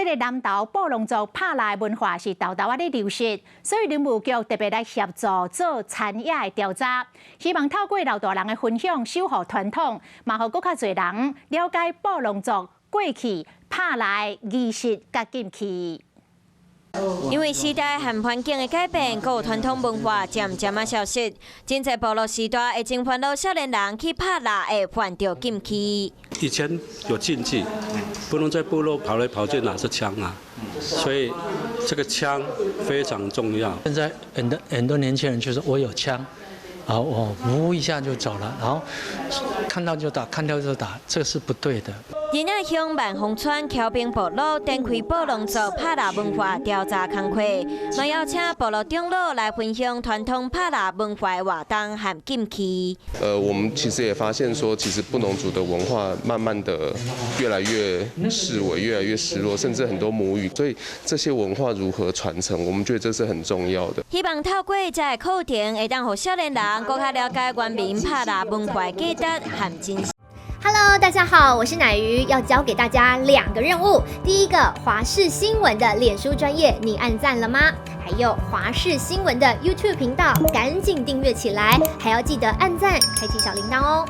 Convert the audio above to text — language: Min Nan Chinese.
這个南投布農族拍獵文化是沓沓仔咧流失，所以林務局特別來協助做田野的調查，希望透過老大人的分享，守護傳統，嘛予閣較濟人了解布農族過去拍獵儀式佮禁忌。因為時代和環境的改變，閣有傳統文化漸漸仔消失。真濟部落時代會真煩惱少年人去拍獵會犯著禁忌。以前有禁忌，不能在部落跑來跑去拿着槍啊，所以這個槍非常重要。現在很多很多年輕人就是我有槍，然後我嗚一下就走了，然後看到就打，看到就打，這是不對的。仁愛鄉萬豐村橋邊部落展開布農族拍獵文化調查工課，嘛邀請部落長老來分享傳統拍獵文化的活動和禁忌。我們其實也發現說，其實布農族的文化慢慢的越來越式微，越來越失落，甚至很多母語，所以這些文化如何傳承，我們覺得這是很重要的。希望透過這个課程，會當予少年人閣較了解原民拍獵文化價值和精神。 Hello，大家好，我是奶魚，要交給大家兩個任務。第一個，華視新聞的臉書專頁，你按讚了嗎？還有華視新聞的 YouTube 頻道，趕緊訂閱起來，還要記得按讚，開啟小鈴鐺哦。